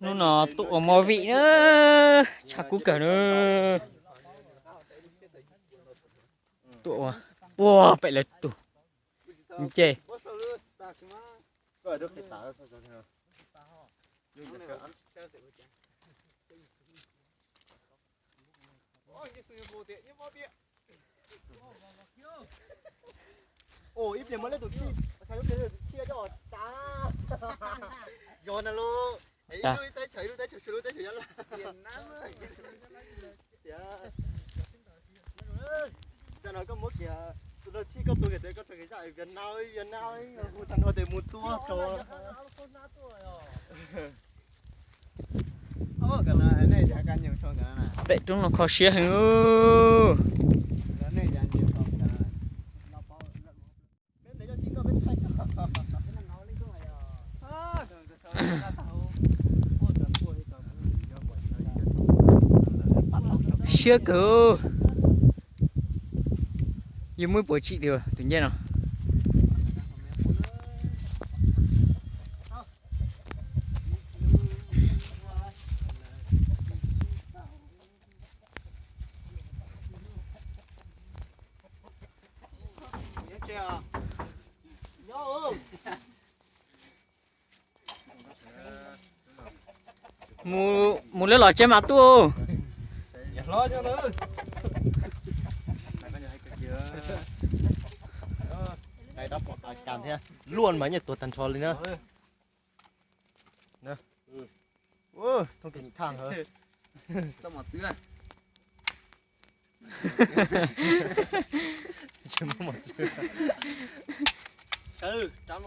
Hnub no tuaj ua movie na, tshaj kub kawg na. Tuaj ua, ua pem lawv tus ncej. Ib pliag muaj leb tus txhij, tus txhij coj tsa. Yog na lauj, ib lub teb chaws ib lub teb chaws, lub teb chaws Nyab Laj. Tias, tsam no koj muab kiag tus dab tsi koj tua kiag tias koj tso kiag zaj Việt Nam, Việt Nam, hu tag nrho tias mus tua tso. Pem roob no kho siab heev. Siab kawg. Yuav muab ib puas tsim tiag tus ncej no. Mus, mus lawv lom tsev mas tuaj. Luaj mas nyiaj tuag tag nrho li na. Thooj kev nyim thaj. Tsev tau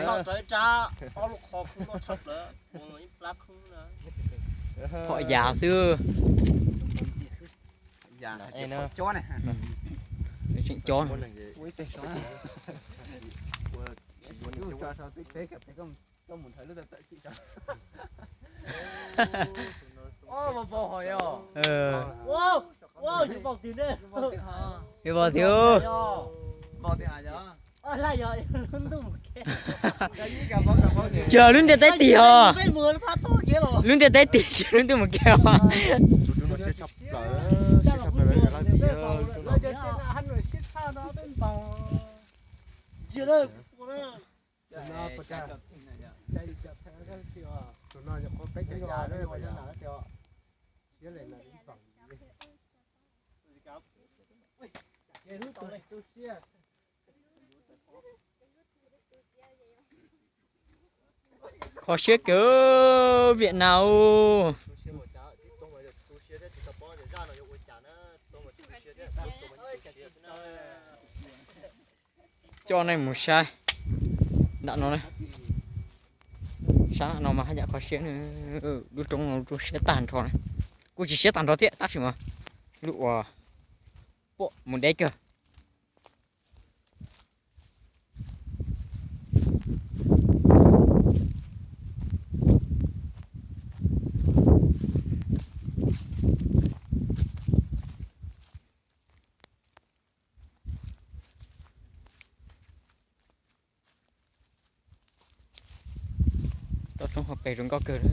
rawv rab ob lub qhov khwb loj tshaj plaws, ua ib plab khwb na. Phom yas xwb. Tseem cob. Yus vau thiab. Cia lub ntiaj teb tim os. Lub ntiaj teb tim, cia lub ntuj mus kiag os. Kho siab kawg Việt Nam. Coj nej mus saib nram no na. Sab no mas haj yam kho siab na. Lub roob no lub roob siab tag nrho na. Kuj tsis siab tag nrho thiab tab sis mas lub uas pom mus deb kawg. Toj roob hauv pes zoo nkauj kawg.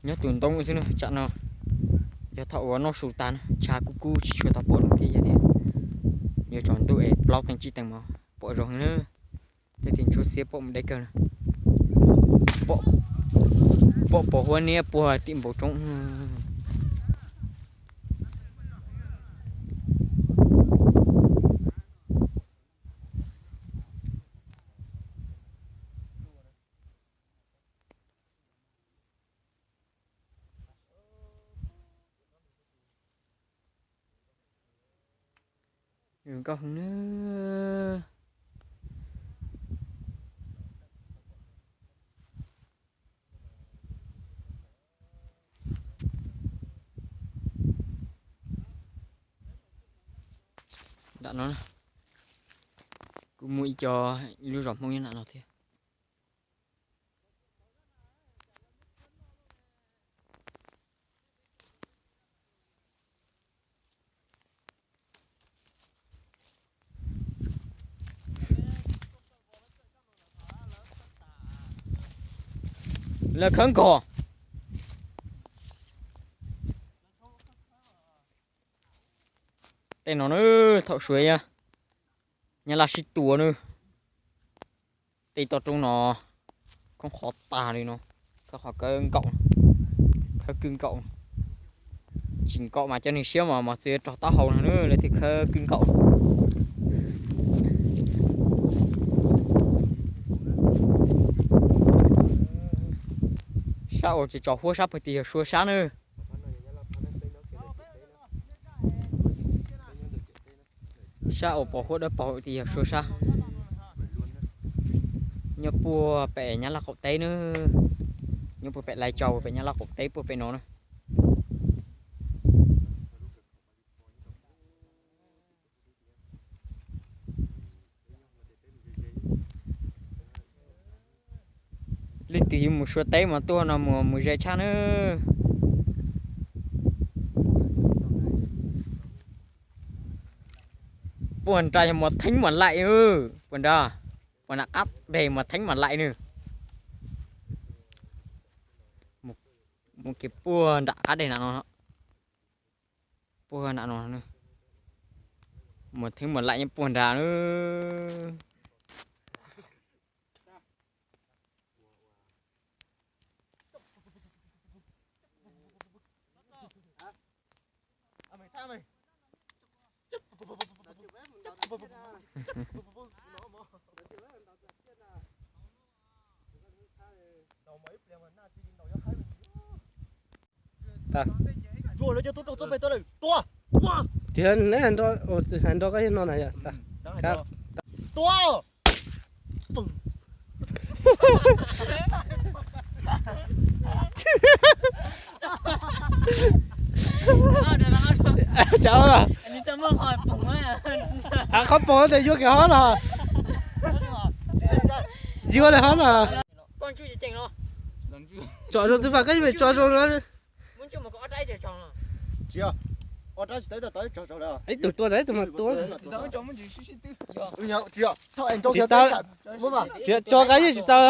Nyob tus ntoo xwb na, tsam no yog thaum uas noj su tas na, tshav kub kub tsis tshua tau pom zoo thiab yog tias yuav tsaus ntuj es plaub teev tsib teev mas pom zoo heev na. Thiaj li ntsuab xiab pom mus deb kawg na. Pom pos huab niab puag tim npoo roob. Zoo nkauj heev na. Nram no kuj muaj ib co, ib lub zos Hmoob nyob nram no thiab. Lawv khawb nkog. Tej no na, thaum suav Nyab Laj sib tua na. Tej toj roob no khoob qhov tag li no, khawb qhov kawg nkaum, khawb kwj nkaum. Tsis nkaum mas cov neeg siab mas mos txwv rog taub hau no na, lawv thiaj khawb kwj nkaum. Sab uas tsis tso huab sab pag tis yog Suav sab na. Sab uas pos huab dawb paug tis yog Suav sab. Nyob puag pem Nyab Laj qaum teb na, nyob puag pem Lais Tsau pem Nyab Laj qaum teb puag pem no na. Leej twg yuav mus Suav teb mas tuaj no mus, mus ze tshaj na. Puag nrad yog Muas Theeb Muas Laim, puag nrad, puag nram qab deg Muas Theeb Muas Laim na. Mus kiag puag nram qab deg nram no, puag nram no, Muas Theeb Muas Laim nyob puag nrad na. Tiag, neb hais nrog koj no na yog. Tua! Cav los, qhov poog tes yuav kiag hov los, yuav li hov los. Tso zoo xwb, faj koj yuav tso zoo no. Ib tug tua tau ib tug mas tua. Tsis tau, tso kab yeej tsis tau.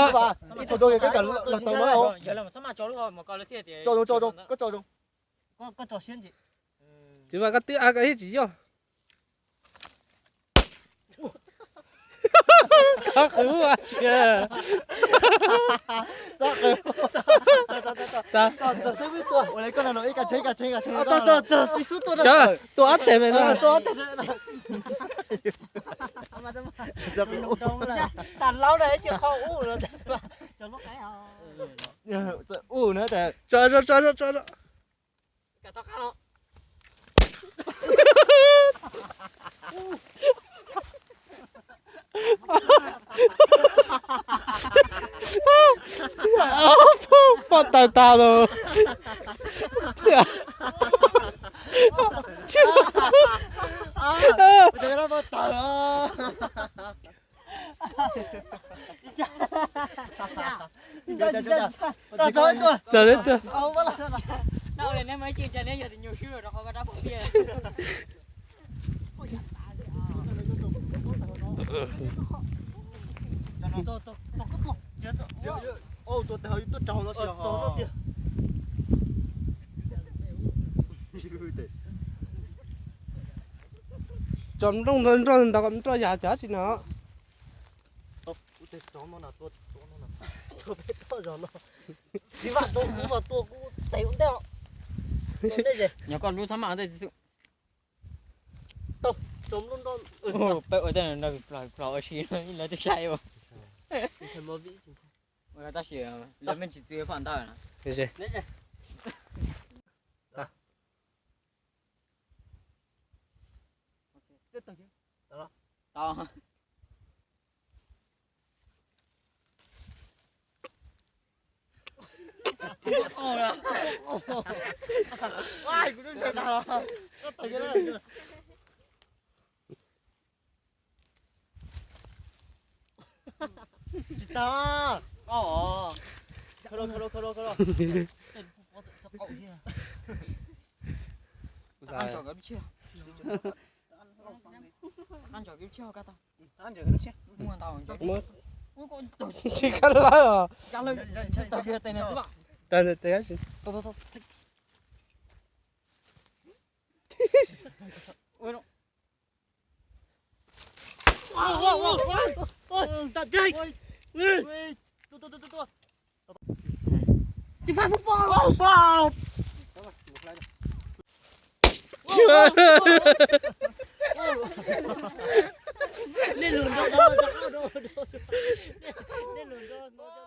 Tsis mas koj twb a koj yeej tsis yog. Koj qw ua tsi. Tua ob teg me no. Tso, tso, tso, tso. Poj tawg tag los. Txawm li twg. Tso nrooj nroj ntawd kom nroj yam cov tsis no. Nyob koj lub txhob maj ntej xwb. Peb ua tej no plos plos ua si no lawv twb saib ua. Tab sis lawv me ntsis txwv pom ntawd na. Tau. Tsis tau. Muaj ntau. Tsis kab lawv os. Tau ntawm tes. Nej lus nrog no, nej lus nrog no.